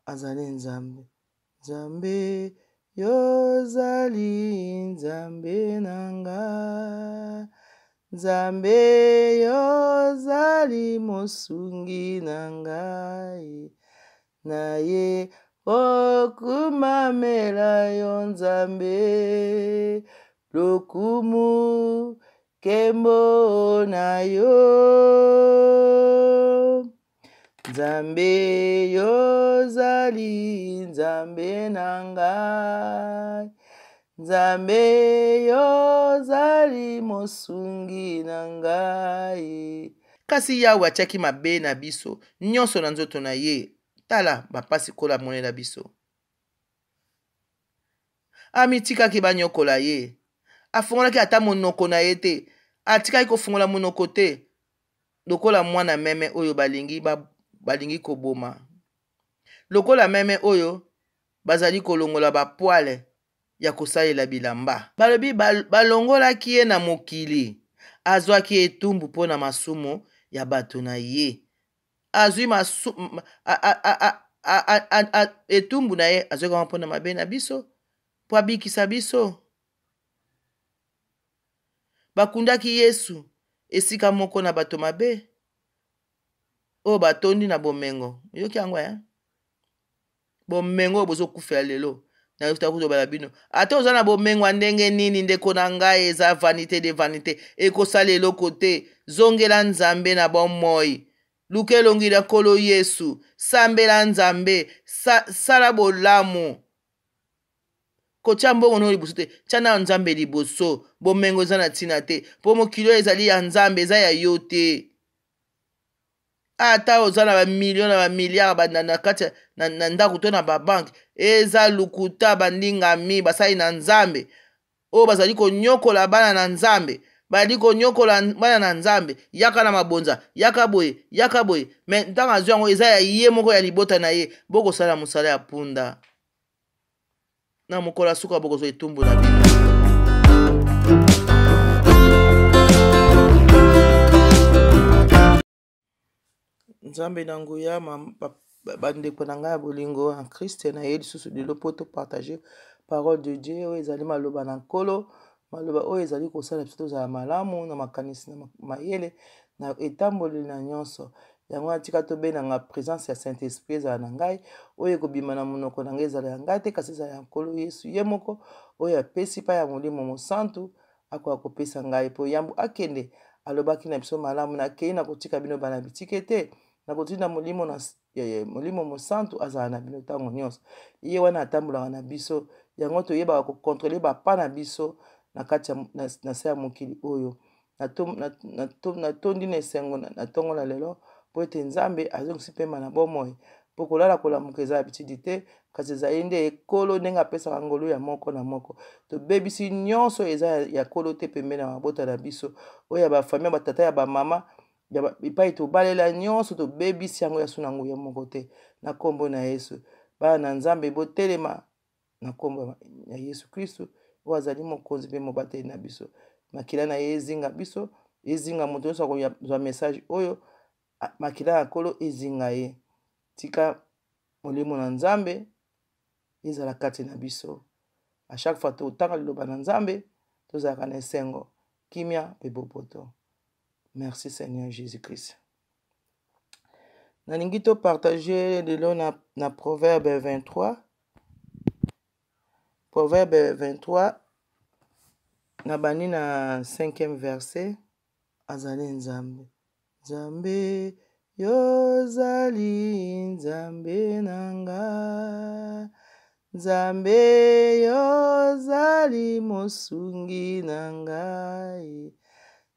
Azali Nzambe. Nzambe, y'ozali Nzambe na nga. Nzambe, y'ozali mosungi na ngai. Naye kokumamela yo Nzambe. Lokumu nkembo na yo. Nzambe y'ozali Nzambe na ngai Nzambe y'ozali mosungi na ngai. Kasi Yawe atiaki mabe na biso nyonso na nzoto na ye. Tala bapasi Nkolo amonela biso. Amitikaki banyokola ye. Afungolaki ata monoko na ye te. Atikaki kofungola monoko te. Lokola mwana meme oyo balingi, ba, balingi koboma. Lokola meme oyo bazali kolongola bapwale ya kosalela bilamba. Balobi balongolaki ye na mokili. Azwaki etumbu mpo na masumu ya bato na ye. Azwi masu, a, a, a, a, a, a, etumbu na ye azwaki yango mpo na mabe na biso, mpo abikisa biso. Bakundaki Yesu esika moko na bato mabe oyo batondi na bomengo. Oyoki yango eh? Bomengo oyo bozokufela lelo nayoki koloba na bino, ata oza na bomengo ya ndenge nini, ndeko na ngai, eza vanite de vanite, ekosala eloko te. Zongela Nzambe na bomoi, luka elongi na Nkolo Yesu, sambela Nzambe, sala bolamu. Kotia mbongo no liboso te, tia na Nzambe liboso. Bomengo eza na ntina te, mpo mokili oyo ezali ya Nzambe, eza ya yo te. Ata oza na bamilio na bamilliard na kati na ndako to na babanke, eza lokuta. Bandingami basali na Nzambe oyo bazali konyokola bana na Nzambe, bazali konyokola bana na Nzambe, yaka na mabonza, yaka boye, yaka boye, me ntango azwi yango eza ya ye moko, ya libota na ye. Bokosala mosala ya punda na mokolo ya suka, bokozwa etumbu na bino. Nzambe na nguya, bandeko na ngai ya bolingo en Christ, na ye lisusu lelo mpo topartage parole de Dieu oyo ezali maloba na Nkolo, maloba oyo ezali kosala biso tozala malamu na makanisi, na mayele, na etamboli, na nyonso. Yango wana tika tobenanga présence ya Saint-Esprit ezala na ngai, oyo ekobima na monoko na ngai ezala ya ngai te, kasi ezala ya Nkolo Yesu ye moko, oyo apesi pa ya Molimo Mosantu akoka kopesa ngai. Mpo yambo akende, alobaki na biso malamu: nakei, nakotika bino bana bitike te, nakotinda Molimo na Molimo Mosantu azala na bino ntango nyonso. Ye wana atambolaka na biso, yango toyebaka kokontrole bapa na biso na kati ya na se ya mokili oyo. Natondi na esengo na ntongo na lelo mpo ete Nzambe azongisi pema na bomoi, mpo kolala kolamuka eza habitude te, kasi ezali nde ekolo ndenge apesaka ngolu ya moko na moko. Tobebisi nyonso eza ya kolo te pembeni ya mabota na biso, oyo ya bafamille, ya batata, ya bamama, epai tobalela nyonso, tobebisi yango ya su na nguya moko te. Na nkombo na Yesu, bana na Nzambe, botelema na nkombo ya Yesu Kristo oyo azali mokonzi mpe mobateli na biso. Makila na ye ezinga biso, ezinga moto nyonso akozwa message oyo, makila ya Nkolo ezinga ye. Tika molimo na Nzambe ezala kati na biso. A chaque fois totanga liloba na Nzambe, tozalaka na esengo, kimia mpe bopoto. Merci Seigneur Jésus-Christ. Nalingi to partager lelo na Proverbe 23. Proverbe 23, na bandi na 5e verset. Azali Nzambe. Nzambe, y'ozali Nzambe na nga. Nzambe, y'ozali mosungi na ngai.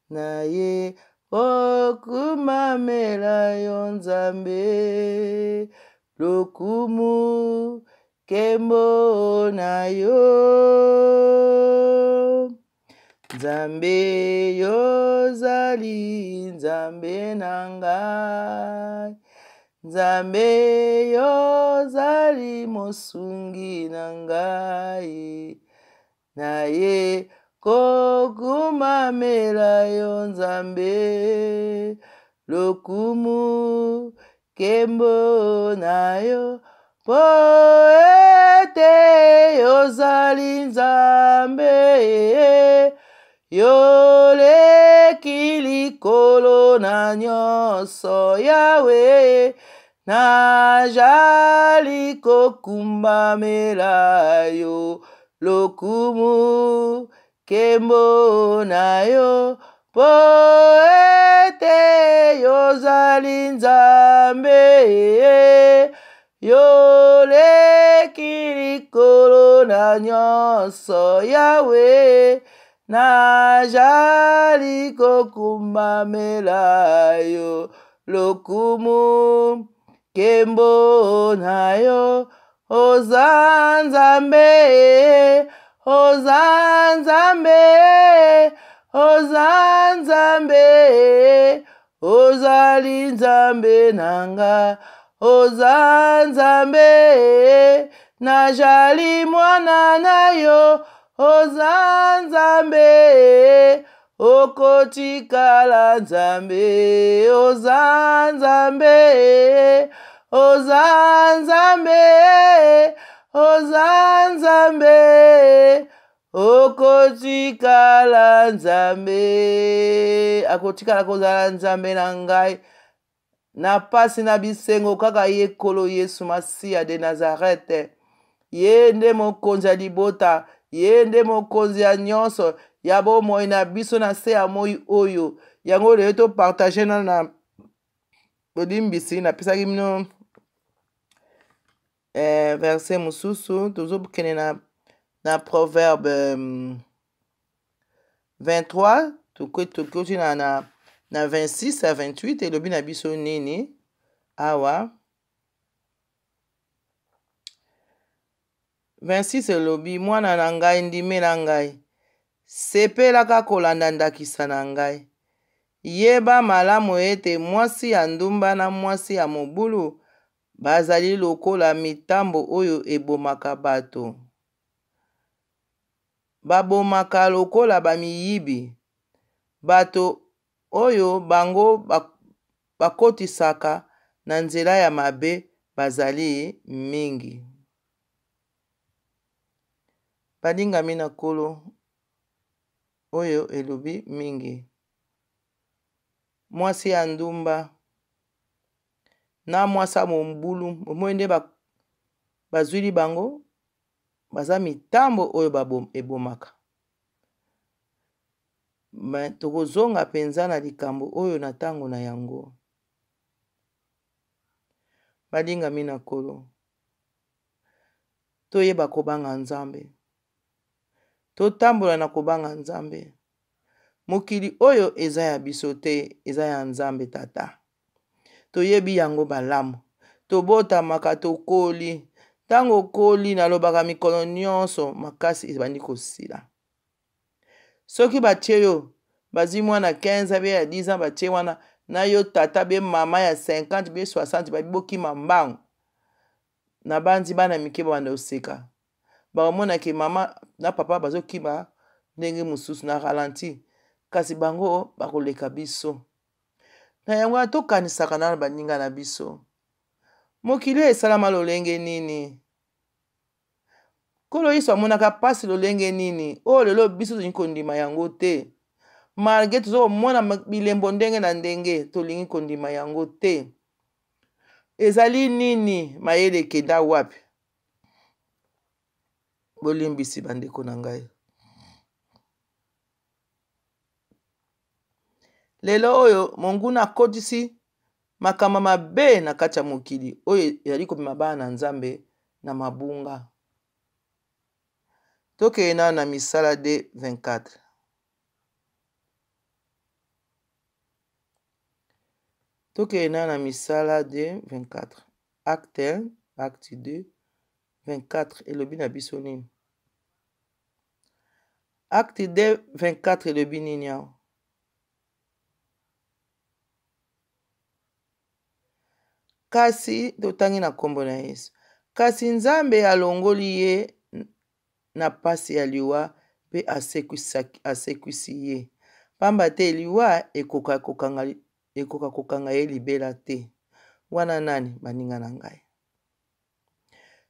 Naye kokumamela yo Nzambe, lokumu nkembo na yo. Nzambe, y'ozali Nzambe na ngai. Nzambe, y'ozali mosungi na ngai. Naye kokumamela yo Nzambe, lokumu nkembo na yo. Mpo ete ozali Nzambe, yoleki likolo na nyonso, Yawe, najali kokumbamela yo lokumu Nkembo na yo, mpo ete yozali Nzambe, yoleki likolo na nyonso, Yawe, najali kokumbamela yo lokumu. Nkembo na yo, oza Nzambe, oza Nzambe, oza Nzambe, ozali Nzambe na nga, oza Nzambe, najali mwana na yo, oza Nzambe, okotikala Nzambe, oza Nzambe, oza Nzambe, oza Nzambe, okotikala Nzambe, akotikala kozala Nzambe na ngai na pasi na bisengo kaka ye Nkolo Yesu Masiya de Nazareth. Ye nde mokonzi ya libota, ye nde mokonzi ya nyonso ya bomoi na biso na se ya moi oyo. Yango lelo topartage na na bolimbisi napesaki bino eh, verset mosusu tozokende na, na proverbe um, 23 tokoti na, na, na 26 à 28 elobi na biso nini awa 26 elobi mwana na ngai ndimela ngai sepelaka kolanda ndakisa na ngai yeba malamu ete mwasi ya ndumba na mwasi ya mobulu bazali lokola mitambo oyo ebomaka bato Babomaka lokola bamiyibi bato oyo bango bakotisaka na nzela ya mabe bazali mingi. Balingami na Nkolo, oyo elobi mingi. Mwasi ya ndumba na mwasi ya mobulu, omoni nde bazwili bango baza mitambo oyo ebomaka. Me tokozonga mpenza na likambo oyo na ntango na yango. Balingami na Nkolo, toyeba kobanga Nzambe, totambola na kobanga Nzambe. Mokili oyo eza ya biso te, eza ya Nzambe Tata. Toyebi yango malamu. Tobotamaka, tokoli. Ntango okoli, nalobaka mikolo nyonso, makasi ebandi kosila. Soki batie yo, bazwi mwana 15 be ya 10 ans batie wana, na yo tata be mama ya 50 be 60 babi bokima mbangu. Nabanzi bana mike babanda koseka. Bakomona ke mama na papa bazokima ndenge mosusu na ralenti, kasi bango bakoleka biso. Na yango wana tokanisaka nano baninga na biso. Mokili oyo esalama lolenge nini? Nkolo Yesu amonaka mpasi lolenge nini? Oyo lelo biso tolingi kondima yango te. Malgre toza komona bilembo ndenge na ndenge, tolingi kondima yango te. Ezali nini? Mayele ekenda wapi? Bolimbisi bandeko na ngai. Lelo oyo monguna akotisi makambo mabe na kati ya mokili oyo ezali komema bana na Nzambe na mabunga. Tokende nano na Misala 2:24. Tokende nano na Misala 2:24. Acte 1, Acte 2, 24 elobi na biso nini? Acte 2, 24 elobi nini awa? Kasi totangi na nkombo na Yesu. Kasi Nzambe alongoli ye na pasi ya liwa mpe asekwisi ye, pamba te liwa ekoka kokanga, ekoka kokanga ye libela te. Wana nani, baninga na ngai?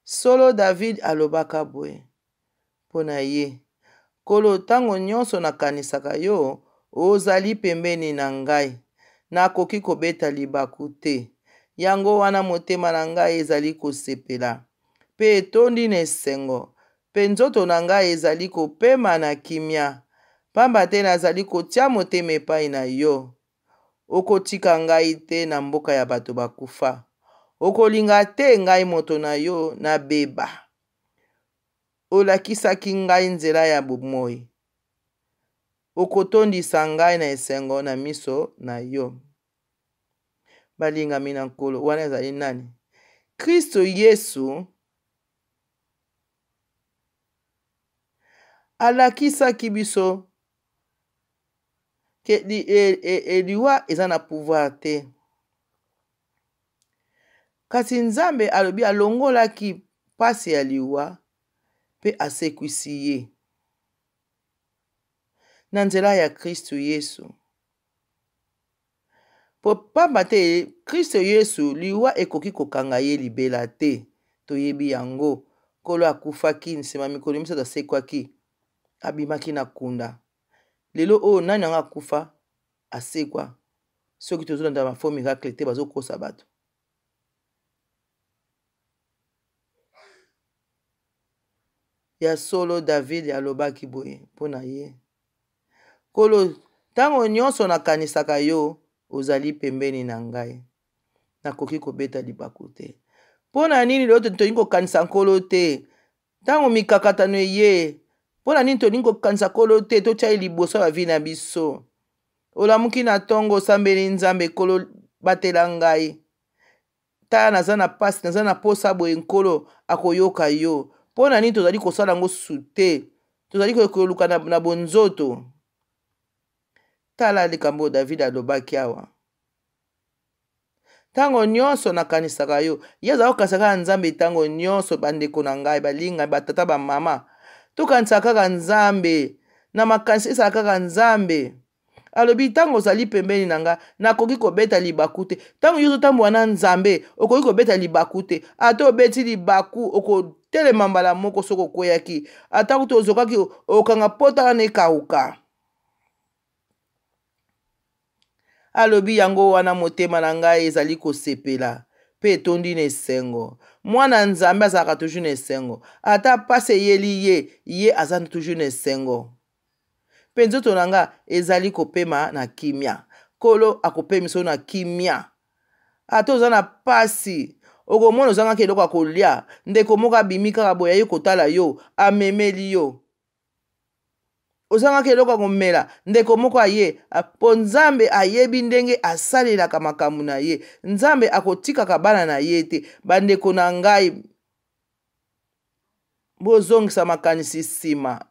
Solo David alobaka boye mpo na ye, Nkolo, ntango nyonso nakanisaka yo, ozali pembeni na ngai. Nakoki kobeta libaku te. Yango wana motema na ngai ezali kosepela mpe etondi na esengo, mpe nzoto na ngai ezali kopema na kimia, pamba te nazali kotia motema epai na yo. Okotika ngai te na mboka ya bato bakufa. Okolinga te ngai moto na yo nabeba. Olakisaki ngai nzela ya bomoi. Okotondisa ngai na esengo na miso na yo. Balingami na Nkolo, wana ezali nani? Kristo Yesu alakisaki biso ke li, e, e, e, liwa eza na pouvoir te kasi nzambe alobi alongolaki mpasi ya liwa mpe asekwisi ye na nzela ya kristo yesu mpo pamba te kristo yesu liwa ekoki kokanga ye libela te toyebi yango nkolo akufaki nsima mikolo misato asekwaki abimaki na kunda lelo oyo nani yango akufa asekwa soki tozolanda ba faux miracle te bazokosa bato ya solo david alobaki boye mpo na ye nkolo ntango nyonso nakanisaka yo ozali pembeni na ngai nakoki kobeta libaku te mpo na nini lelo tolingi kokanisa nkolo te Ntango mikakatano eye, mpo na nini tolingi kokanisa Nkolo te, totya ye liboso ya bavi na biso? Olamuki na ntongo, osambeli Nzambe, Nkolo, batela ngai. Tala, naza na mpasi, naza na mposa boye, Nkolo akoyoka yo. Mpo na nini tozali kosala yango susu te? Tozali koluka na, na bonzoto. Tala likambo oyo David alobaki awa. Ntango nyonso nakanisaka yo. Ye azala kokanisa kaka Nzambe ntango nyonso. Bandeko na ngai balingami, batata, bamama, tokanisa kaka Nzambe na makanisi, ezala kaka Nzambe. Alobi, ntango ozali pembeni na nga, nakoki kobeta libaku te. Ntango yo ozotambola na Nzambe, okoki kobeta libaku te. Ata obeti libaku, okotelema mbala moko soki okweyaki. Ata kutu ozokaki, okanga pota wana ekauka. Alobi, yango wana motema na ngai ezali kosepela mpe etondi na esengo. Mwana Nzambe azalaka toujours na esengo. Ata mpasi eyeli ye, ye aza toujours na esengo. Mpe nzoto na nga ezali kopema na kimia. Nkolo akopemisa yo na kimia. Ata oza na mpasi, okomona ozangaki eloko ya kolia, ndeko moko abimi kaka boye aye kotala yo, amemeli yo. Ozangaki eloko ya komela, ndeko moko aye, mpo Nzambe ayebi ndenge asalelaka makambo na ye. Nzambe akotikaka bana na ye te. Bandeko na ngai, bozongisa makanisi nsima.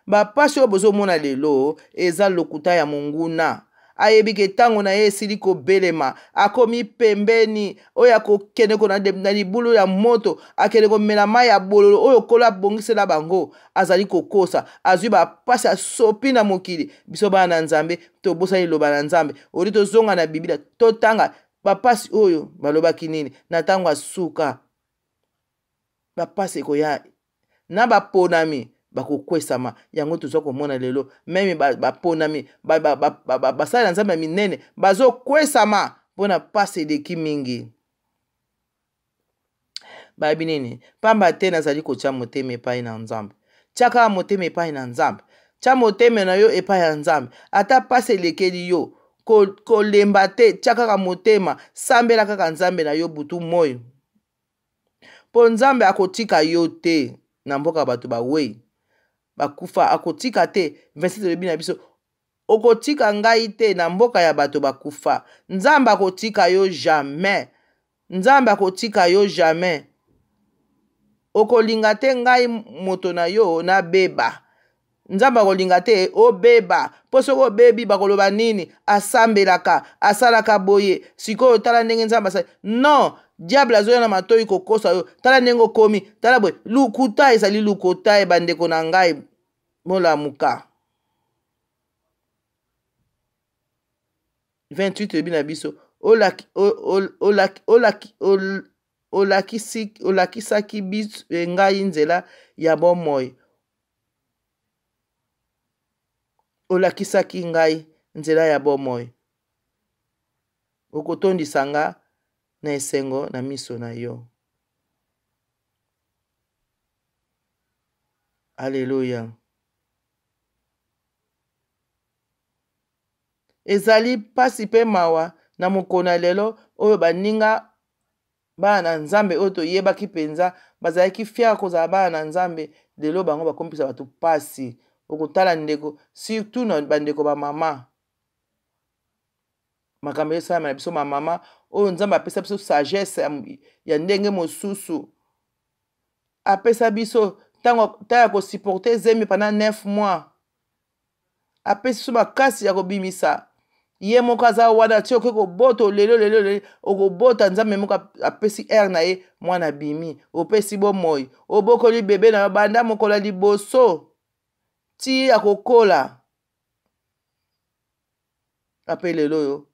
Bapasi oyo bozomona lelo eza lokuta ya monguna. Ayebi ke ntango na ye esili kobelema, akomi pembeni oyo akokende ko na libulu ya moto, akende komela mai ya bololo oyo Nkolo abongisela bango. Azali kokosa, azwi bapasi, asopi na mokili. Biso bana na Nzambe tobosani liloba na Nzambe. Oli tozonga na Biblia, totanga bapasi oyo balobaki nini na ntango ya suka. Bapasi ekoya na baponami bakokwesama. Yango toza komona lelo, meme baponami basali na Nzambe ya minene bazokwesama mpo na pasi eleki mingi. Bayebi nini? Pamba te nazali kotya motema epai na Nzambe. Tya kaka motema epai na Nzambe. Tya motema na yo epai ya Nzambe. Ata pasi elekeli yo, kolemba te, tya kaka motema, sambela kaka Nzambe na yo butu moi. Mpo Nzambe akotika yo te na mboka bato bawei bakufa, akotika te. 27 elobi na biso, okotika ngai te na mboka ya bato bakufa. Nzambe akotika yo jamais. Nzambe akotika yo jamais. Okolinga te ngai moto na yo nabeba. Nzambe akolinga te obeba, mpo soki obebi bakoloba nini? Asambelaka, asalaka boye, sikoyo tala ndenge Nzambe asali. Non, diable azoya na matoi kokosa yo, tala ndenge okomi, tala boye. Lokuta ezali lokuta, ye bandeko na ngai, bolamuka. 28 elobi na biso, olaki, olaki, olaki, olaki, Olakisi, olakisaki biso, eh, ngai nzela ya bomoi. Olakisaki ngai nzela ya bomoi. Okotondisa nga na esengo na miso na yo. Aleluya. Ezali mpasi mpe mawa na mokolo na lelo oyo baninga bana na Nzambe oyo toyebaki mpenza bazalaki fier kozala bana na Nzambe, lelo bango bakomipesa bato mpasi. Okotala ndeko, surtout na bandeko ba mama, makambo esalama na biso bamama oyo Nzambe apesa biso sagesse ya ndenge mosusu, apesa biso ntango ya kosupporte zemi pendant 9 mois, apesi biso makasi ya kobimisa ye moko aza wana ti okoki kobota oleli oleli oleli okobota nzambe moko apesi aire na ye mwana abimi opesi bomoi obokoli bebe na yo banda mokolo ya liboso ti akokola ape lelo oyo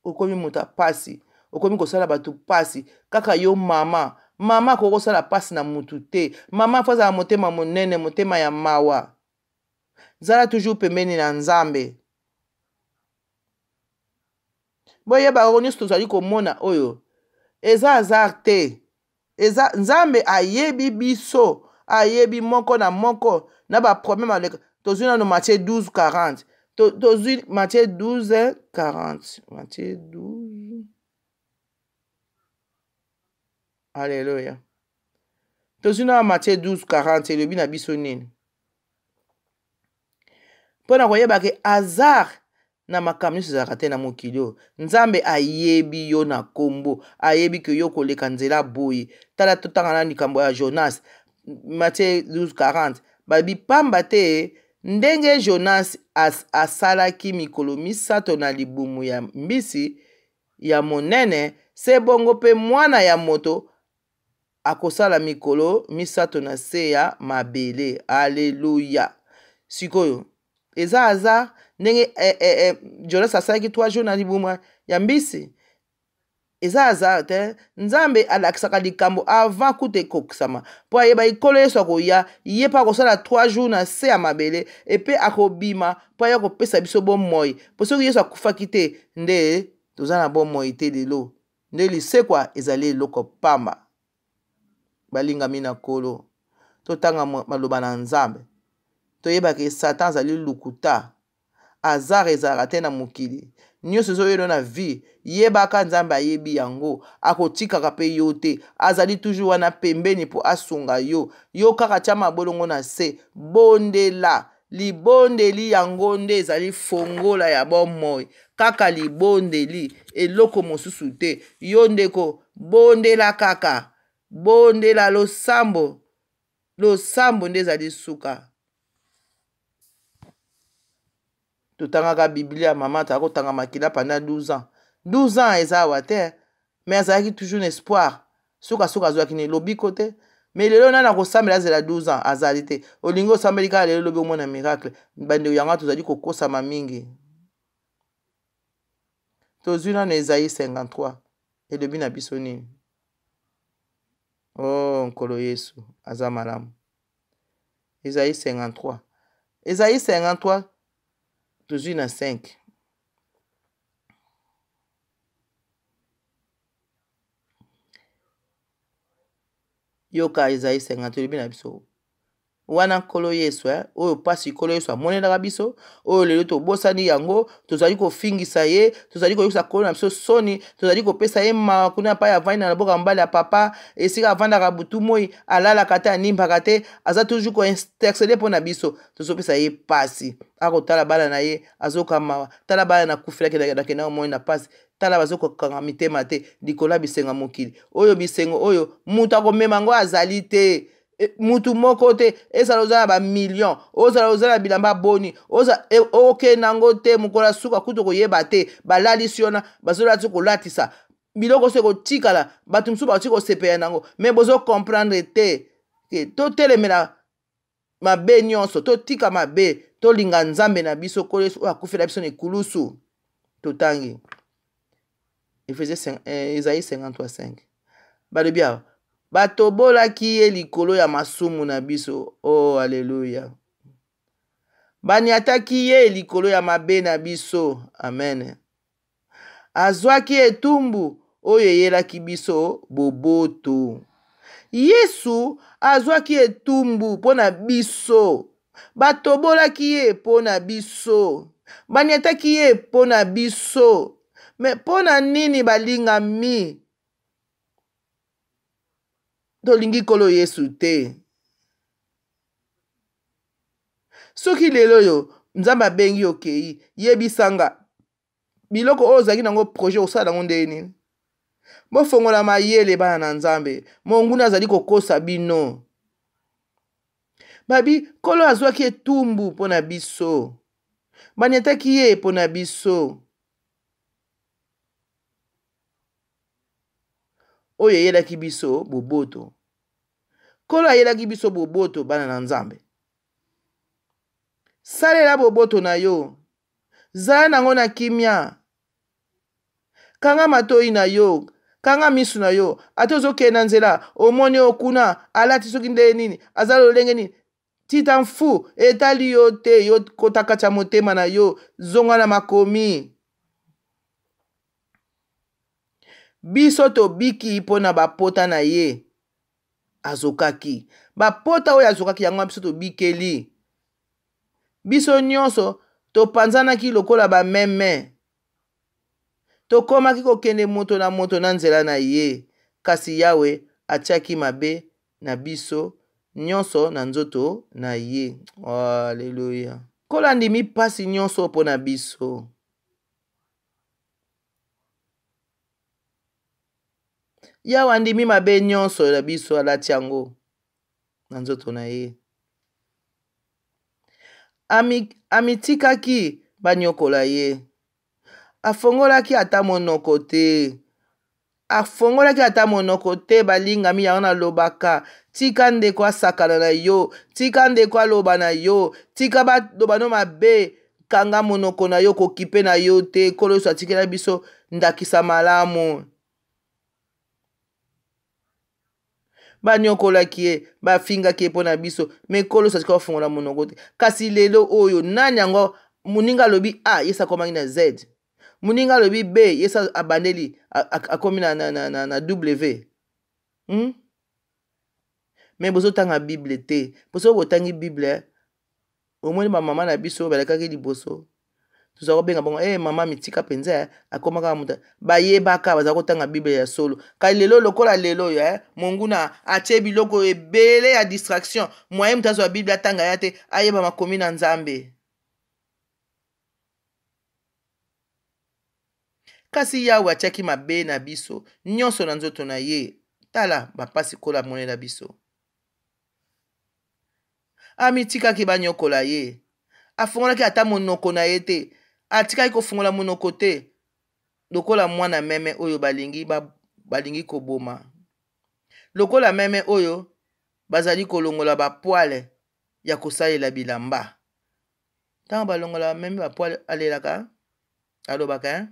okomi moto ya pasi okomi kosala bato pasi kaka yo mama mama akoki kosala pasi na mutu te mama fo azala motema monene motema ya mawa zala toujours pembeni na nzambe boyeba yango nyonso tozali komona oyo eza hasard te eza nzambe ayebi biso ayebi moko na moko na baproblème aleka tozwi nano matie 12 40 tozwi matie 12 40 matie 12 alleluya tozwi nano matie 12 40 elobi na biso nini mpo na koyeba ke hasard na makambo nyonso ezalaka te na mokili oyo nzambe ayebi yo na nkombo ayebi ke yo koleka nzela boye tala totanga na likambo ya jonas matie 12:40 balobi pamba te ndenge jonas as, asalaki mikolo misato na libumu ya mbisi ya monene se bongo mpe mwana ya moto akosala mikolo misato na se ya mabele. Aleluya! Sikoyo eza hasard ndenge eh, eh, eh, Jonas asalaki 3 jours na libumu ya mbisi eza hasard te. Nzambe alakisaka likambo avant kuta ekokisama mpo ayeba Nkolo Yesu akoya, ye mpe akosala 3 jours na se ya mabele epe akobima mpo aya kopesa biso bomoi. Mpo soki Yesu akufaki te nde toza na bomoi te lelo. Nde lisekwa ezali eloko pamba. Balingami na Nkolo, totanga maloba na Nzambe. Toyeba ke Satan azali lokuta. Hasard ezalaka te na mokili. Nyonso ezoyelo na vie, yebaka Nzambe ayebi yango, akotikaka pe yo te. Azali toujours wana pembeni po asunga yo. Yo kaka tia mabolongo na se, bondela. Libondeli yango nde ezali fongola ya bomoi. Kaka libondeli, eloko mosusu te. Yo ndeko, bondela kaka. Bondela losambo. Losambo nde ezali suka. Totangaka Biblia, mama azalaki kotanga makila pendant 12 ans. 12 ans eza awa te, mais azalaki toujours na espoir. Sukasuka azwaki nini? Lobiko te. Mais lelo nani akosambela azela 12 ans? Azali te. Olingi osambeli kaka lelo lobi omona miracle. Bandeko yango tozali kokosama mingi. Tozwi nano Esaïe 53 elobi na biso nini? Oh, Nkolo Yesu aza malamu. Esaïe 53. Esaïe 53 tozwi na 5. Yoka Esaïe 53 elobi na biso wana Nkolo Yesu eh, oyo mpasi Nkolo Yesu amonelaka biso, oyo lelo tobosani yango, tozali kofingisa ye, tozali koyokisa Nkolo na biso soni, tozali kopesa ye mawa kuna epai avandi na loboko ya mobali ya papa, esika avandaka butu moi, alalaka te, animbaka te, aza toujours kointercede mpo na biso, tozopesa ye mpasi. Akotala bana na ye, azoka mawa, tala bana nakufelaki nakendaka moi na mpasi, tala bazokokanga mitema te likolo ya bisengo ya mokili oyo, bisengo oyo moto akomema yango azali te. E, mutu moko te, ezala oza na bamillion, ozala oza na bilamba boni, oza e, okende yango te. Mokolo ya suka kutu koyeba te, balalisi wana bazolati kolatisa biloko so ekotikala, bato mosusu bakoki kosepela na yango, me bozo comprendre te ke totelemela mabe nyonso, totika mabe, tolinga Nzambe na biso Nkolo Yesu oyo akufela biso na ekulusu. Totangi Efesie 53:5. Balobi awa batobolaki ye likolo ya masumu na biso. Oh, aleluya! Baniataki ye likolo ya mabe na biso. Amen. Azwaki etumbu oyo eyelaki biso boboto. Yesu azwaki etumbu mpo na biso. Batobolaki ye mpo na biso. Baniataki ye mpo na biso. Me mpo na nini balingami? Tolingi Nkolo Yesu te. Soki lelo oyo Nzambe abengi yo okei, yebisa nga biloko oyo ozalaki nango projet osala yango ndenge nini? Bofongola mayele bana na Nzambe, monguna azali kokosa bino. Babi Nkolo azwaki etumbu mpo na biso, baniataki ye mpo na biso. Oyo eyelaki biso boboto. Nkolo ayelaki biso boboto bana na Nzambe. Salela boboto na yo. Zala nango na kimia. Kanga matoi na yo, kanga misu na yo. Ata ozokende na nzela, omoni oyo kuna alati soki ndenge nini, aza lolenge nini, tu t'en fous, etali yo te. Yo kota kati ya motema na yo, zonga na makomi. Biso tobiki mpo na bapota na ye azokaki. Bapota oyo azokaki yango biso tobikeli. Biso nyonso topanzanaki lokola bameme, tokomaki kokende moto na moto na nzela na ye, kasi Yawe atiaki mabe na biso nyonso na nzoto na ye. Aleluya! Nkolo andimi mpasi nyonso mpo na biso. Yawe andimi mabe nyonso na biso, alati yango na nzoto na ye. Amitikaki banyokola ye. Afongolaki ata monoko te. Afongolaki ata monoko te. Balingami, yango nalobaka, tika ndeko asakana na yo, tika ndeko aloba na yo, tika baloba no mabe, kanga monoko na yo, kokipe na yo te. Nkolo Yesu atikela biso ndakisa malamu. Banyokolaki ye, bafingaki ye mpo na biso, me Nkolo Yesu atika kofungola monoko te. Kasi lelo oyo nani yango? Moninga alobi A, Yesu akomaki na Z. Moninga alobi B, Yesu abandeli akomi na W. Me bozotanga Bible te. Mpo soki botangi Bible, omoni bamama na biso balekaki liboso, tozala kobenga bango hey, mama mitika mpenza akoma kaka moto. Bayebaka, bazala kotanga Bible ya solo. Kasi lelo, lokola lelo oyo monguna atie biloko ebele ya distraction, moyen moto azwa Bible atanga ya te, ayeba makomi na Nzambe. Kasi Yawe atiaki mabe na biso nyonso na nzoto na ye. Tala bapasi Nkolo amonela biso. Amitikaki banyokola ye. Afungolaki ata monoko na ye te. Atikaki kofungola monoko te, lokola mwana meme oyo balingi koboma, lokola meme oyo bazali kolongola bapwale ya kosalela bilamba. Ntango balongola meme bapwale, alelaka, alobaka, hein?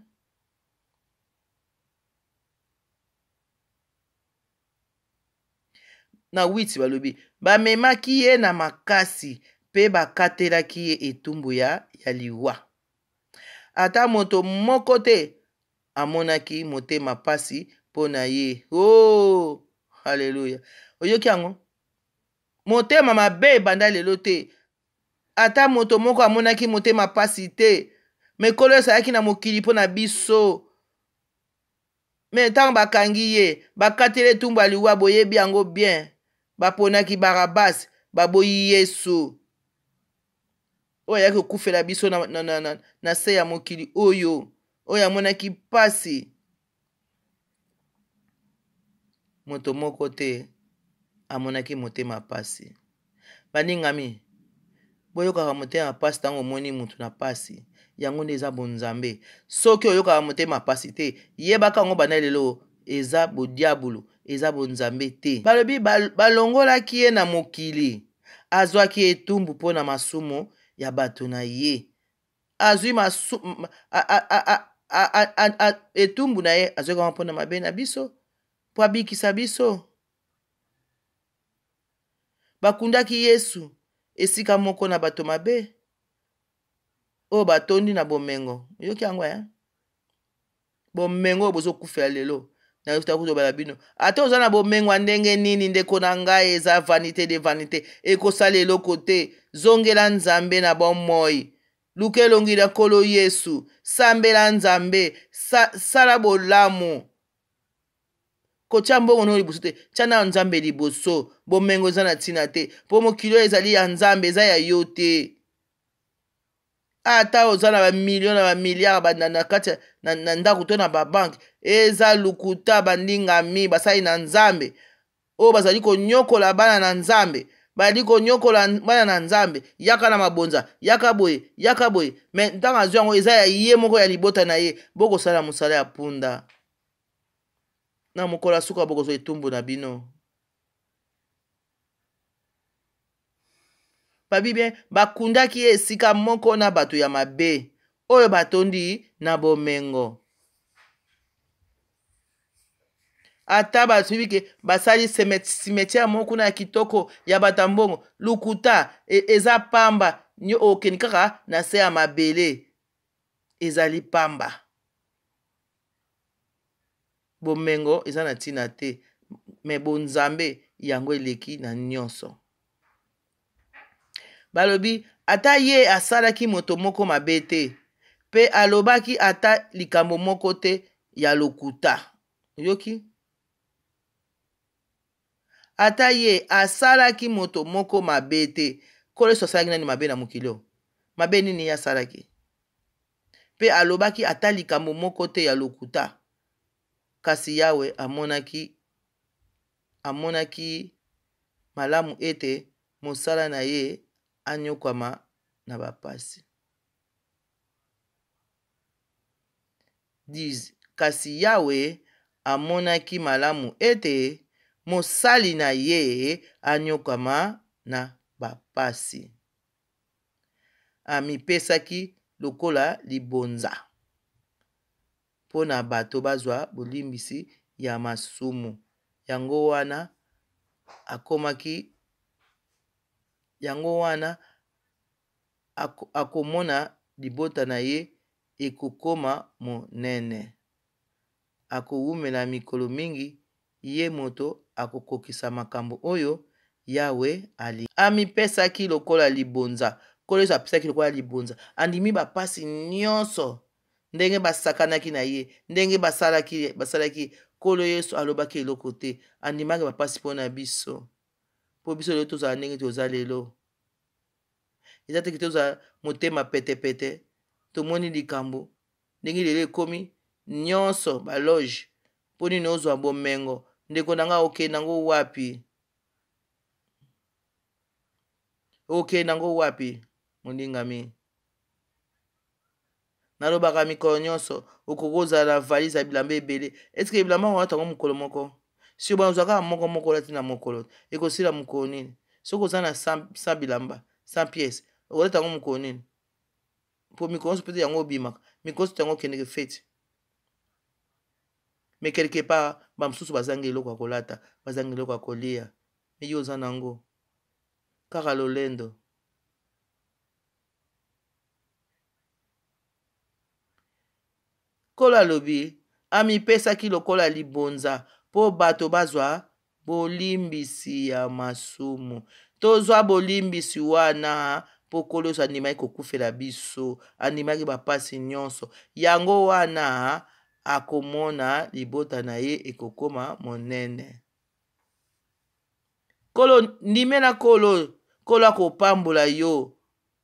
Na 8 balobi bamemaki ye na makasi mpe bakatelaki ye etumbu ya liwa. Ata moto moko te amonaki motema pasi mpo na ye. Oh, haleluya! Oyoki yango? Motema mabe ebanda lelo te. Ata moto moko amonaki motema pasi te. Me Nkolo Yesu ayaki na mokili mpo na biso. Me ntango bakangi ye, bakateli etumbu ya liwa, boyebi yango bien. Baponaki Barabas, baboyi Yesu oyo ayaki kokufela biso na se ya mokili oyo, oyo amonaki pasi. Moto moko te amonaki motema pasi. Baningami, boyokaka motema pasi ntango omoni moto na pasi. Yango nde eza bonzambe. Soki oyokaka motema pasi te, yebaka yango banda lelo eza bodiabulu, eza bonzambe te. Balobi balongolaki ye na mokili, azwaki etumbu mpo na masumu ya bato na ye. Azwi etumbu na ye, azwaki yango mpo na mabe na biso. Mpo abikisa biso. Bakundaki Yesu esika moko na bato mabe oyo batondi na bomengo. Oyoki yango eh? Bomengo oyo bozokufela lelo nayoki koloba na bino, ata oza na bomengo ya ndenge nini, ndeko na ngai, eza vanité de vanité, ekosala eloko te. Zongela Nzambe na bomoi, luka elongi na Nkolo Yesu, sambela Nzambe, sala bolamu. Kotia mbongo no liboso te, tia na Nzambe liboso. Bomengo eza na ntina te, mpo mokili oyo ezali ya Nzambe, eza ya yo te. Ata oza na bamilio na bamilliard na kati na ndako to na babanke, eza lokuta. Bandingami, basali na Nzambe oyo bazali konyokola bana na Nzambe, bazali konyokola bana na Nzambe, yaka na mabonza, yaka boye, yaka boye, me ntango azwi yango, eza ya ye moko, ya libota na ye. Bokosala mosala ya punda na mokolo ya suka, bokozwa etumbu na bino. Babi bien, bakundaki ye esika moko na bato ya mabe oyo batondi na bomengo. Ata basoki ke basali cimetière moko kuna ya kitoko ya bato ya mbongo, lokuta, eza pamba. Okende kaka na se ya mabele, ezali pamba. Bomengo eza na ntina te, me bonzambe yango eleki na nyonso. Balobi ata ye asalaki moto moko mabe te, mpe alobaki ata likambo moko te ya lokuta. Oyoki? Ata ye asalaki moto moko mabe te. Nkolo Yesu asalaki nani mabe na mokili oyo? Mabe nini ye asalaki? Mpe alobaki ata likambo moko te ya lokuta. Kasi Yawe amonaki malamu ete mosala na ye anyokwama na bapasi. 10 kasi Yawe amonaki malamu ete mosali na ye anyokwama na bapasi. Amipesaki lokola libonza mpo na bato bazwa bolimbisi ya masumu. Yango wana akomaki, yango wana akomona libota na ye ekokoma monene. Akowumela mikolo mingi, ye moto akokokisa makambo oyo Yawe alingi. Amipesaki lokola libonza. Nkolo Yesu apesaki lokola libonza. Andimi bapasi nyonso, ndenge basakanaki na ye, ndenge basalaki. Nkolo Yesu alobaki eloko te, andimaki bapasi mpo na biso, mpo biso lelo tozala ndenge toza lelo. Eza te ke tozala motema petepete. Tomoni likambo ndenge lelo ekomi nyonso baloge. Mpo nini ozwa bomengo, ndeko na ngai? Okende yango wapi? Okende yango wapi, molingami? Nalobaka mikolo nyonso, okoki kozala na valise ya bilamba ebele. Eske bilamba yango olata yango mokolo moko? Si obana ozwa kaka moko moko olati na mokolo, ekosila mokolo nini? Soki oza na 100 bilamba, 100 pièce, okolata yango mokolo nini? Mpo mikolo nyonso pete yango obimaka, mikolo nyonso yango okendeke feti. Mais quelque part bamosusu bazangi eloko ya kolata, bazangi eloko ya kolia, me yo oza nango, kaka lolendo. Nkolo alobi, amipesaki lokola libonza mpo bato bazwa bolimbisi ya masumu. Tozwa bolimbisi wana mpo Nkolo Yesu andimaki kokufela biso, andimaki bapasi nyonso. Yango wana akomona libota na ye ekokoma monene. Nkolo, ndimela Nkolo, Nkolo akopambola yo.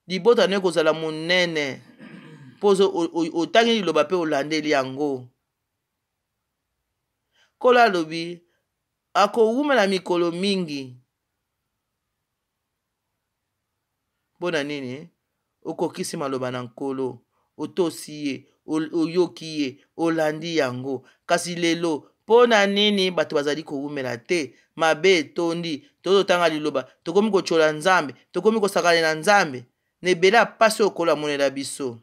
Libota na yo ekozala monene mpo otangi liloba mpe olandeli yango. Nkolo alobi, akowumela mikolo mingi. Mpo na nini? Okokisi maloba na Nkolo, otosi ye, oyoki ye, olandi yango. Kasi lelo, mpo na nini bato bazali kowumela te? Mabe etondi, tozotanga liloba, tokomi kotyola Nzambe, tokomi kosakana na Nzambe, na ebele ya pasi oyo Nkolo amonela biso.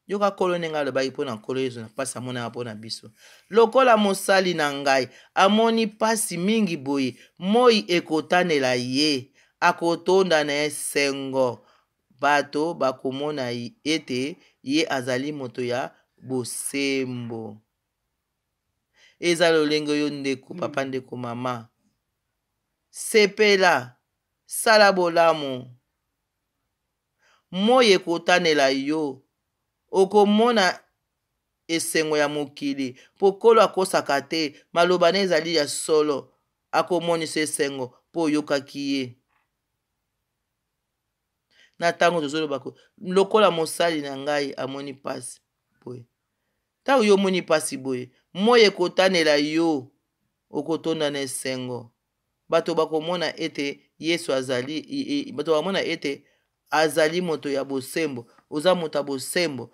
Yoka Nkolo ndenge alobaki mpo na Nkolo Yesu na mpasi amonaka mpo na biso. Lokola mosali na ngai amoni mpasi mingi boye, moi ekotanela ye, akotonda na esengo. Bato bakomona ete ye azali moto ya bosembo. Eza lolenge yo ndeko, papa, ndeko, mama. Sepela, sala bolamu. Moi ekotanela yo, okomona esengo ya mokili, mpo Nkolo akosaka te, maloba na ezali ya solo, akomonisa esengo mpo oyokaki ye. Na ntango tozoloba lokola mosali na ngai amoni mpasi boye, ntango yo omoni mpasi boye, moi ekotanela yo, okotonda na esengo. Bato bakomona ete Yesu azali, bato bakomona ete azali moto ya bosembo. Oza moto ya bosembo,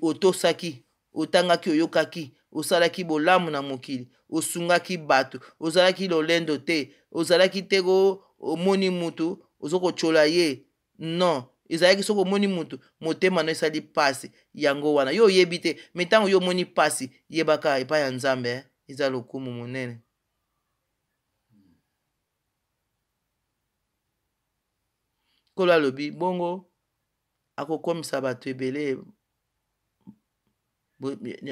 otosaki, otangaki, oyokaki, osalaki bolamu na mokili, osungaki bato, ozalaki lolendo te, ozalaki te ko omoni mutu ozo kotyola ye. Non, ezalaki soki omoni mutu motema no esali pasi, yango wana yo oyebi te. Me ntango yo omoni pasi, yebaka epai ya Nzambe eh, eza lokumu monene. Nkolo alobi bongo akokomisa bato ebele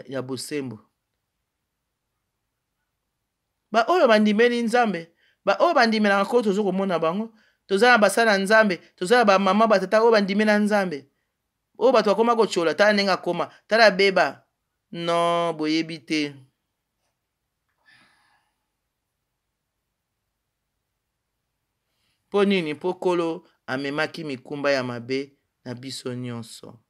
ya bosembo, baoyo bandimeli Nzambe, baoyo bandimelaka Nkolo. Toza komona bango, toza na basala na Nzambe, toza na bamama, batata oyo bandimela Nzambe, oyo bato bakoma kotyola, tala ndenge akoma, tala beba. Non, boyebi te. Mpo nini? Mpo Nkolo amemaki mikumba ya mabe na biso nyonso.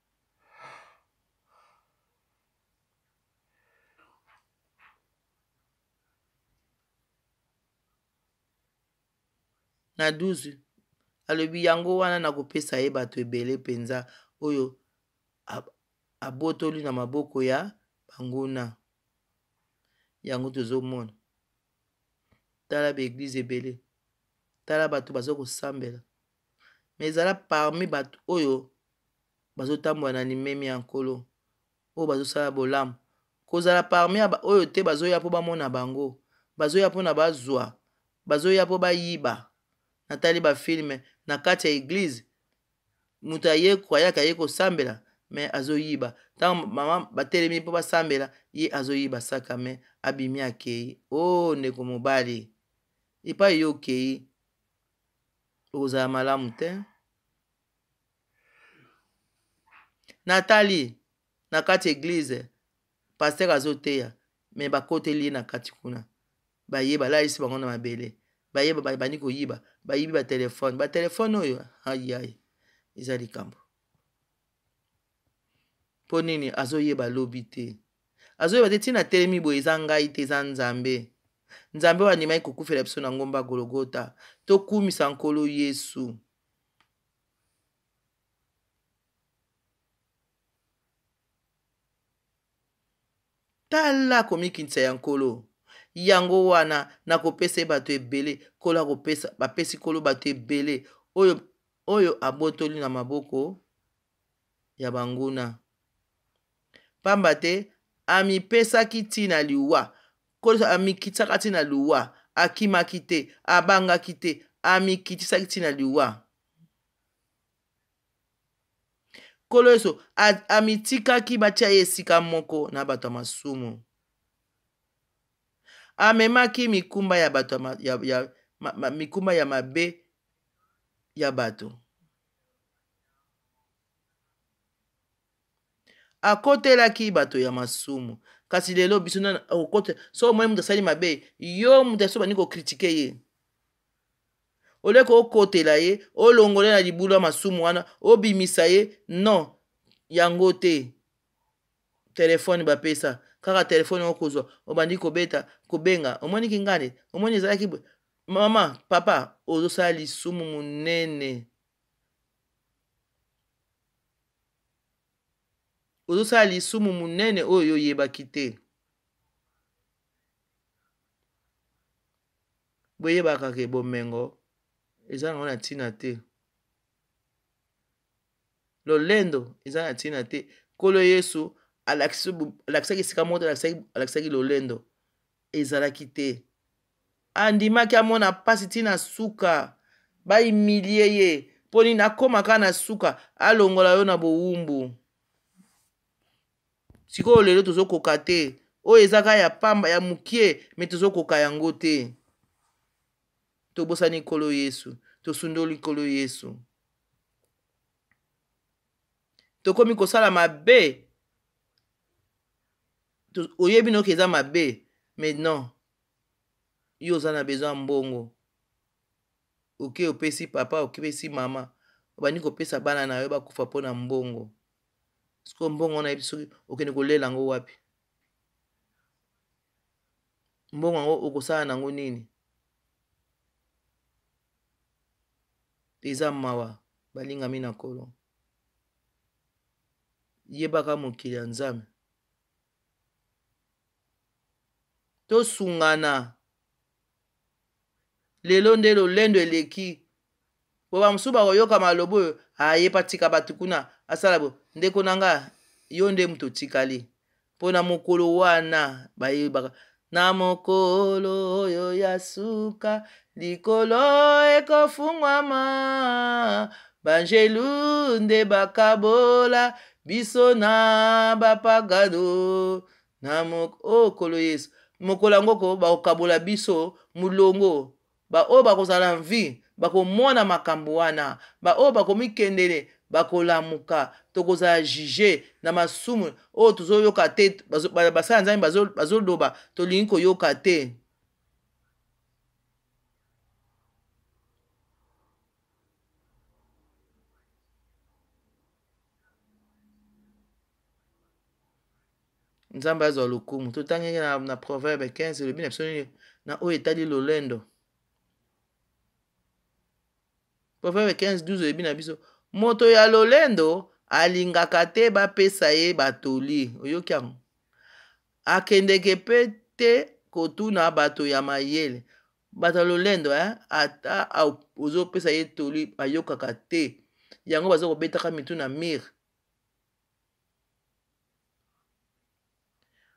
Na 12 alobi yango wana nakopesa ye bato ebele mpenza oyo abotoli na maboko ya banguna. Yango tozomona, tala baeglize ebele, tala bato baza kosambela, me ezala parmi bato oyo bazotambola na limemi ya Nkolo, oyo bazosala bolamu. Kozala parmi ya oyo te bazoya mpo bamona bango, bazoya mpona bazwa, bazoya mpo bayiba. Natali bafilme na kati ya eglize, moto aye croyaka aye kosambela me azoyiba. Ntango mama batelemi mpo basambela, ye azoyiba saka me abimi akei. O oh, ndeko mobali, epai yo okei okozala malamu te. Natali na kati eglize, paster azoteya, me bakoteli ye na kati kuna, baye balalisi bango na mabele, baye bandi koyiba, bayibi batelefone, batelefone oyo ayai eza likambo. Mpo nini? Azoyeba lobi te, azoyeba te ntina atelemi boye. Eza ngai te, eza Nzambe. Nzambe oyo andimaki kokufela biso na ngomba Gologota. Tokumisa Nkolo Yesu. Tala komikitisa ya Nkolo. Yango wana nakopesa ye bato ebele. Nkolo akopesa, bapesi Nkolo bato ebele oyo, oyo abotoli na maboko ya banguna. Pamba te amipesaki ti na liwa. Nkolo amikitisaka ti na liwa, akimaki te, abangaki te, amikitisaki ti na liwa. Nkolo Yesu amitikaki batia ye esika moko na bato ya masumu. Amemaki mikumba ya bato ya, ya, ma, ma, mikumba ya mabe ya bato. Akotelaki bato ya masumu. Kasi lelo biso na okotela, so omoni moto asali mabe, yo moto aso bandi kokritike ye. Oleke okotela ye, olongola na libulu ya masumu wana, obimisa ye, non, yango te. Telefone bapesa kaka telefone okozwa, obandi kobeta, kobenga, omoni kingani, omoni ezalaki mama, papa, ozosala lisumu monene. Ozosala lisumu monene oyo yo oyebaki te. Boyebaka ke bomengo eza nango na ntina te. Lolendo eza na ntina te. Nkolo Yesu alakisaki esika moko te, alakisaki lolendo ezalaki te. Andimaki amona mpasi ti na suka, bahumilie ye mpo nini? Akoma kaka na suka, alongola yo na bowumbu. Sikoyo lelo tozokoka te, oyo eza kaka ya pamba ya mokie, me tozokoka yango te. Tobosani Nkolo Yesu, tosundoli Nkolo Yesu, tokomi kosala mabe. Oyebi noki eza mabe, mais non, yo oza na besoin ya mbongo. Oke opesi papa, okepesi mama, obandi kopesa bana na yo bakufa mpo na mbongo. Sikoyo mbongo wana yebi soki okende kolela yango wapi? Mbongo yango okosala nango nini? Eza mawa, balingami na Nkolo. Yebaka mokili ya Nzambe. Tosungana. Lelo nde lolendo eleki. Po bamosusu bakoyoka maloba oyo, aye patika bato kuna asala bo. Ndeko na nga, yo nde moto otikali. Mpo na mokolo wana bayebaka, na mokolo oyo ya suka, likolo ekofungwama, banjelu nde bakabola biso na bapagano. Na oh, Nkolo Yesu, mokolo yango ko bakokabola biso molongo. Baoyo bakozala na vie bakomona makambo wana, baoyo bakomikendele bakolamuka. Tokozala juge na masumu oyo tozoyoka te, basala Nzambe bazoloba tolingi koyoka te. Nzambe azwa lokumu. Totangaki na Proverbe 15, elobi na biso nini na oyo etali lolendo? Proverbe 15 12 elobi na biso, moto ya lolendo alingaka te bapesa ye batoli. Oyoki yango? Akendeke mpe te kotuna bato ya mayele. Bato ya lolendo, ata ozopesa ye toli, ayokaka te. Yango baza kobetaka mitu na mire.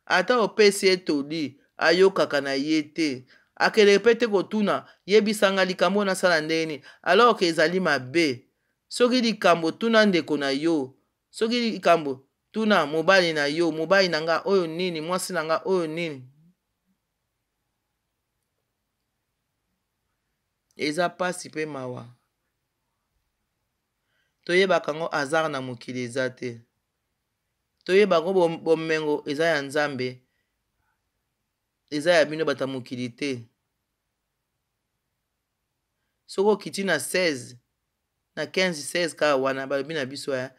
Ata opesi ye toli, ayokaka na ye te. Akendeke mpe te kotuna, yebisa nga likambo oyo nasala ndenge nini, alors que ezali mabe. Soki likambo, tuna ndeko na yo. Soki likambo, tuna mobali na yo, mobali na nga oyo nini, mwasi na nga oyo nini. Eza pasi pe mawa. Toyebaka yango, hasard na mokili eza te. Toyeba yango, bomengo eza ya Nzambe, eza ya bino bato ya mokili te. Soki okiti na 16 na 15 16 kaka wana balobi na biso ya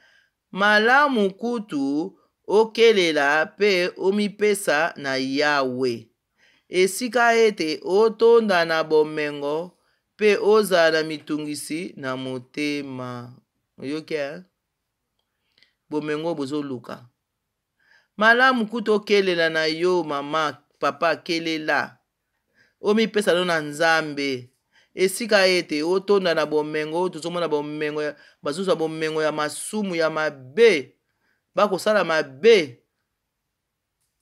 malamu kutu okelela pe omipesa na Yawe, esika ete otonda na bomengo pe ozala na mitungisi na motema. Oyoki, eh? Bomengo bozoluka. Malamu kutu okelela na yo mama, papa, kelela. Omipesa no na Nzambe, esika ete otonda na bomengo. Tozomona bomengo, bazozwa bomengo ya masumu ya mabe, bakosala mabe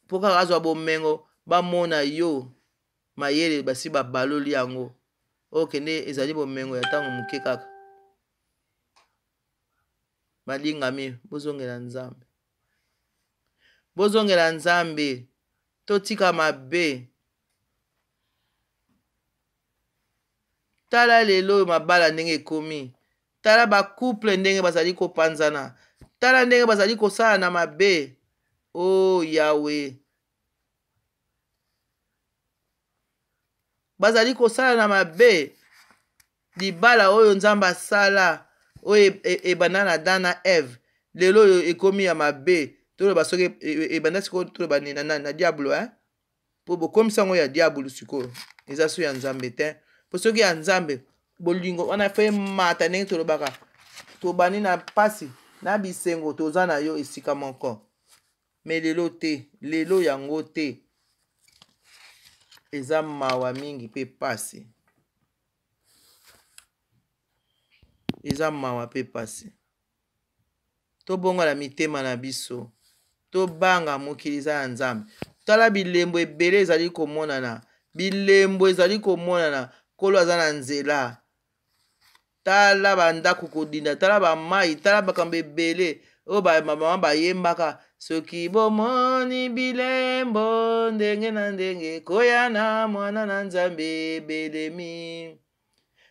mpo kaka azwa bomengo. Bamona yo mayele, basi babaloli yango. Okende, ezali bomengo ya ntango moke kaka. Balingami, bozongela Nzambe, bozongela Nzambe, totika mabe. Tala lelo oyo mabala ndenge ekomi, tala bacouple ndenge bazali kopanzana, tala ndenge bazali kosala na mabe. O Yawe, bazali kosala na mabe. Libala oyo Nzambe asala, oyo ebanda na Adam na Eve, lelo oyo ekomi ya mabe. Toloba soki ebanda sikoyo, toloba na diablo, hein? Po bokomisa yango ya diablo sikoyo, eza so ya Nzambe te. Po soki ya Nzambe, bolingo wana fo emata. Ndenge tolobaka, tobandi na mpasi na bisengo, toza na yo esika moko. Me lelo te, lelo yango te. Eza mawa mingi mpe pasi, eza mawa mpe pasi. Tobongola mitema na biso. Tobanga mokili eza ya Nzambe. Tala bilembo ebele ezali komonana. Bilembo ezali komonana. Nkolo aza na nzela. Tala bandako kodinda, tala bamai, tala makambo ebele oyo bamama bayembaka. Soki bomoni bilembo ndenge na ndenge, koya na mwana na Nzambe ebelemi.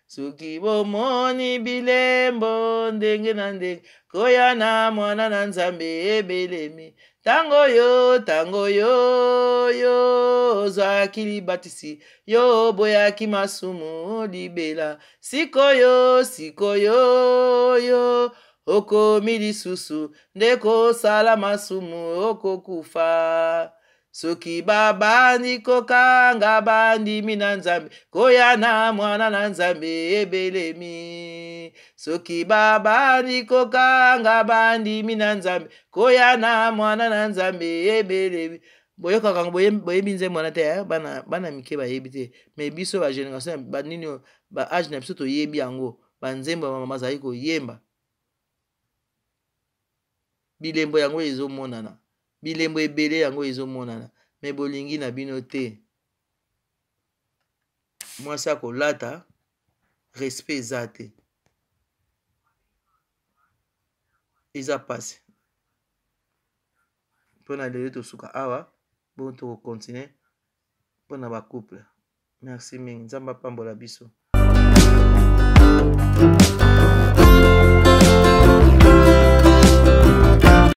Soki bomoni bilembo ndenge na ndenge, koya na mwana na Nzambe ebelemi. Tango yo, tango yo, yo ozwaki libatisi, yo oboyaki masumu libela. Sikoyo, sikoyo, yo okomi lisusu nde kosala masumu, okokufa. Soki babandi kokanga bandimi na Nzambe, koya na mwana na Nzambe ebelemi. Soki babandi kokanga bandimi na Nzambe, koya na mwana na Nzambe ebelemi. Boyokaka yango, boyebi nzembo wana te, eh? Bana, bana mike bayebi te, mais biso ba generation ba nini oyo, ba age na biso toyebi yango. Banzembo ya mama azali koyemba, bilembo yango ezomonana, bilembo ebele yango ezomonana, me bolingi na bino te. Mwasi akolata respect eza te, eza pasi. Mpo na lelo tosuka awa, bongo tokokontinue mpo na bacouple. Merci mingi, Nzambe apambola biso.